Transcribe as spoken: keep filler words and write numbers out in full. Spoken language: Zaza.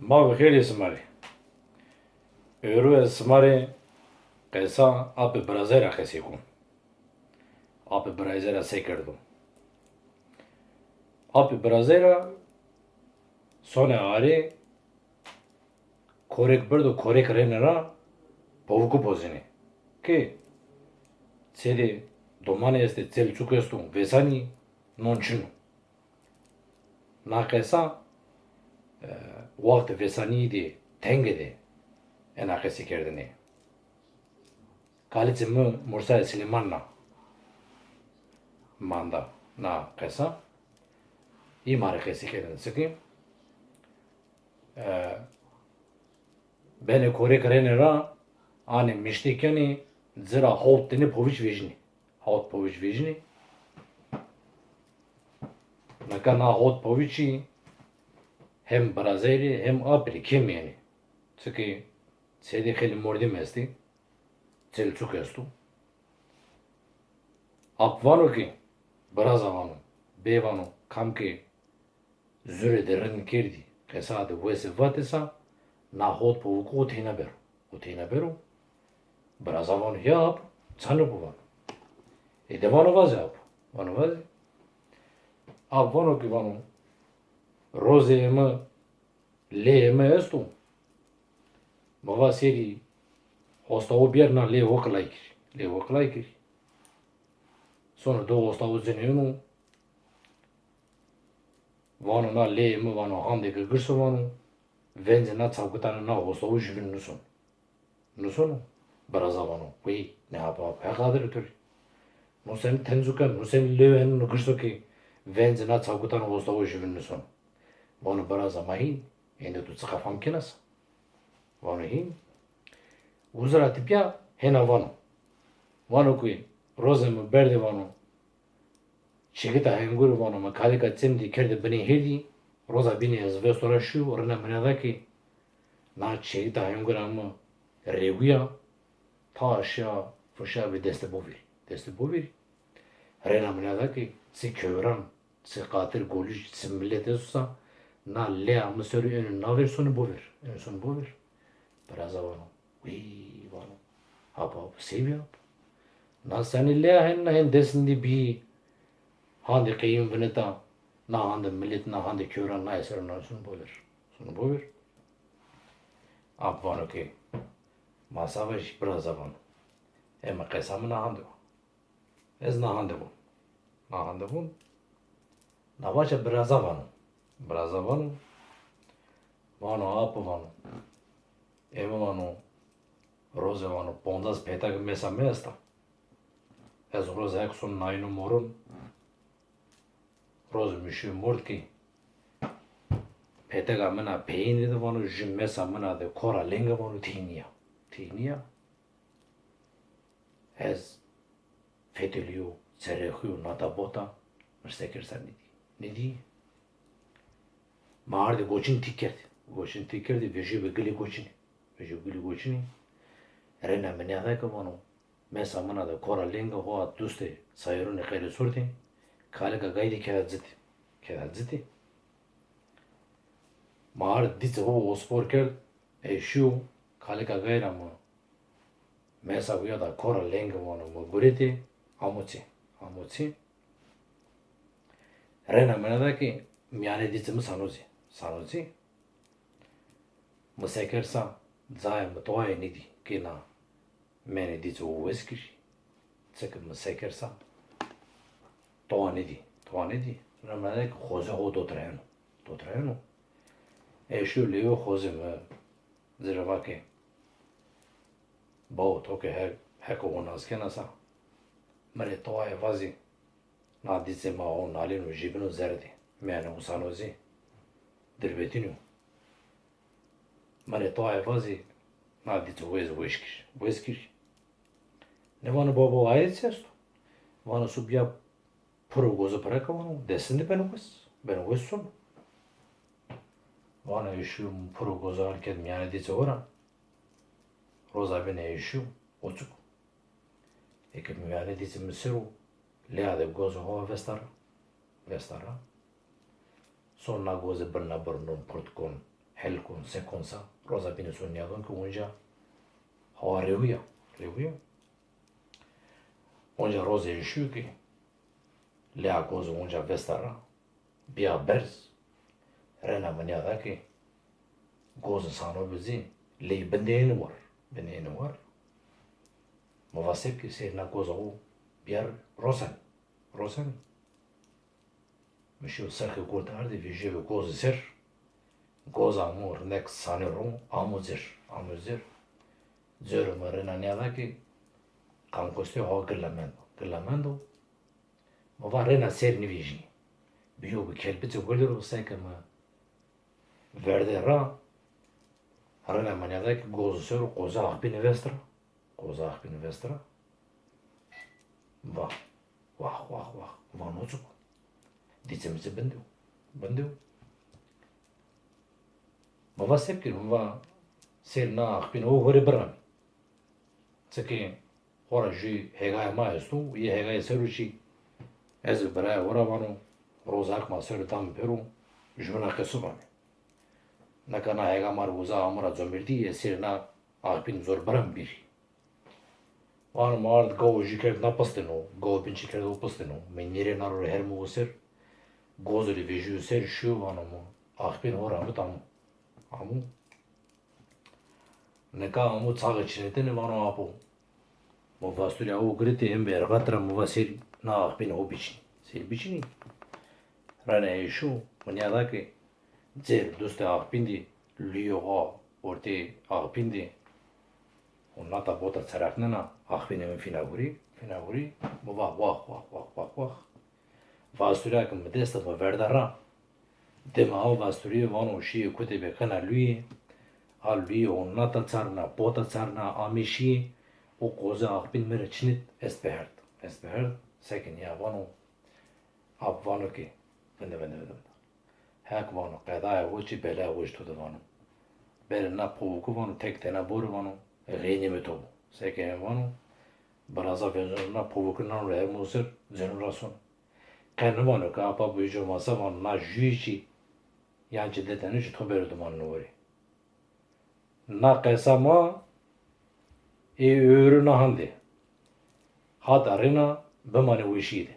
Ma bi xêrê sima rê. Ewro ez sima rê qesa Apê Birazey ra qesey kon. Apê Birazey ra se kerdo? Apê Birazey ra sonê arê korêk birdo, korêk rêne ra povuku pozinê. Ke çêdê domanê estê, çel çuk esto, vêsanî, non çin o. Na qesa, e, wextê vêsanîyî de, tenge de ena qesêkerdene. Kalicê mi Mursayê Silêman ra manda na qesa. Î ma rê qesey kerdêne. Çike, e, benê korêk rêne ra, anê miştê kenê, ci ra hawt tenê poviç vejinê. Hawt poviç vejinê. Nika na hawt poviçî hem Birazey rê hem Apê rê kêmî yenê. Çike çêdê xeylê mordemî estê. Çel çuk esto. Ap vano ke, biraza vano, bê vano, kam ke zurê de rind kerdî, qesa de wese vatê sa, na hot povuku o teyna bero. O teyna bero. Biraza vano, ya ap, çano bo vano. Ê de vano vaze ap. Vano vaze. Ap vano ke vano, rozê eme, lê eme esto. Mi va serî ostawu biyar, na lê weqilay kirî. Lê weqilay kirî. Sono do ostawu cinê ino. Vano na lê eme vano, handê ke girso vano, vencê na çapkitane na ostawu jüvin nuson. Nusono, biraza vano, wî, ne apa, apa, Heq adir tu rê. No senî tenzu ken, no senî lêwe heno no girso ke vencê na çapkitane ostawu jüvin nusono. Vano, biraza ma hîn, êndî tu çiqa fam kena sa? Vano hîn. Uza ra tepîya hêna vano. Vano ke rozê mi berdê vano, çigita hengurî vano, mi kalika çemdî kerdê binê hêrdî, roza bînî ez vesto ra şîyo, rina mi nêda ke na çigita hengura mi rêwîya, ta şîya fişa bi destê bovîrî. Destê bovîrî. Rêna mi nêda ke çi kewran, çi qatil golij, çi milet esto sa, na lêya mi ser o êno navêr sonê bovêr. Êno sonê bovêr. Biraza vano, wî vano, ap, ap, sey bî ap. Na senî lêya hen, na hen destindî bî, handê qeyîm vinita, na handê milet, na handê kewran, na eser o na sonê bovêr. Sonê bovêr. Ap vano ke, ma sa vajî biraza vano. Eme qesa mi na hande o. Ez na hande vûn. Na hande vûn. Na vaca biraza vano. Biraza vano. Vano, apo vano. Eme vano, roze vano, poncas petag mesa mi esta. Ez roze hek son nayno moron. Roze mi şîyo mord kî. Petega mina peyînê de vano, jü mesa mina de kora lenge vano, tî nîya. Tî nîya. Ez fetelîyo, çerexîyo, nata bota, mi se kerd sa nêdî. Nêdî. Ma ardê goçin tîk kerdî. Goçin tîk kerdî, vejîyo bi gilê goçinî. Vejîyo bi gilê goçinî. Rêna mi nêda ke vano, mesa mina de kora lenge hoa dustê sayronê qeresordê, kalika gayî de keda citê. Keda citê. Ma ard dîçê ho ospor kerd, ey şîyo, kalika gayî ra mi mesa uya da kora lenge vano, mi guretê, amo çê, amo çê. Rêna mi nêda ke mîyanê dîçê mi sano zî, sano zî. Mi se kerd sa, cayê mi toayê nêdî ke na menê dîçê ho wes kirî. Çike mi se kerd sa, toa nêdî, toa nêdî. Rêna mi nêda ke xozê ho dotirayeno, dotirayeno. Ey şîyo lêwê xozê mi, ci rê va ke, bawo to ke he-, heke ho nas kena sa, mi rê toayê vazî, na dîçê ma ho nalîno jîbino zerdê. Mîyanê ho sano zî. Dirbetîno. Mi rê toayê vazî, na dîçê ho ez weş kir. Weş kir. Nê vano, babo, aye çi esto? Vano, su bîya piro goze pira ke vano, destinde beno wes. Beno wes sono. Vano, ey şîyo piro goze al kerd mîyanê dîçê ho ra. Roza bîne ey şîyo, oçuk. Eke mîyanê dîçê mi ser o, lêya de goze ho vesta ra. Vesta ra. Son na goze birna birnon, purt kon, Hel kon, se kon sa, roza bîne so nîyadon ki onca hawa rewîya, rewîya. Onca rozê şîyo ki lêa gozo onca vesta ra, bîya berz, rena mi nîyada ki gozo sano bizî, ley bindê êni war, bindê êni war. Mi va se bikî, sêr na goza o bîyar rosen, rosen. Mi şîyo serxê gurd ardî, vejîyo gozi ser. Goza mi rindek sanê ro, amo zêr, amo zêr. Zêro mi rêna nîyada ki kamkostê ho gilla mendo, gilla mendo. Mi va rêna ser nîvejîyê. Bîyo bi kelbitê gulî ro, seke mi verde ra, rêna mi nîyada ki gozi ser o, qoze axpînî vest ra. Qoze axpînî vest ra. Va, wax, wax, wax. Va no çik o? Dîcê mi ci bindî yo. Bindî yo. Mi va se bikî, mi va sêr na axpînî ho ho rê biramî. Çike xora jû hêgayê ma esto, yê hêgayê ser o jî ez û birayê xo ra vano, roza hak ma ser o dame pêro, jûbîna qeso bame. Nika na hêga ma rê uza amo ra comerdî, ez sêr na axpîn zor biram bîrî. Vano mi ard gawo jû kerd na pistino, gawo bin çî kerd o pistino. Mi nîrê na ro rê hermo o ser, gozo rê vejîyo ser, şîyo, vano mi axpîn ho ra mit amo. Amo. Nika amo çaxê çinitene, vano apo. Mi vastûrîya ho giretî, him bi erxat ra, mi va sêr na axpînê ho biçinî. Sêr biçinî. Rana ey şo, mi nîyada ki cêr dustê axpîn dî, luyê ho ortê axpîn dî. O nata bota çerexnena, axpînê mi fîna hurî, fîna hurî. Mi va wax, wax, wax, wax, wax. Vastûrîya ki mi dest de mi verda ra. Dima aw vastûrîye vano şîye kutê bê qena luyê. A luyê o nata çarna, bota çarna, amê şîye. O qoze axpîn mi rê çinit, ez biherd. Ez biherd, seke nîya vano. Ap vano ki, vinde, vinde, vinde, vinde. Hek vano, qedaya ho çi, belaya ho çi to de vano. Berê na povuku vano, tek tena bori vano, xeynî mi to bo. Seke vano, biraza vêneno na povuku nano rê hermo ser, cêno ra sono. Qe nivano ke apa buyuco masa vano na jûyî çî yan çî de teno çî to bêro dimanino werî. Na qesa ma ê ewro na hande. Hata rêna bimanê weşîye de.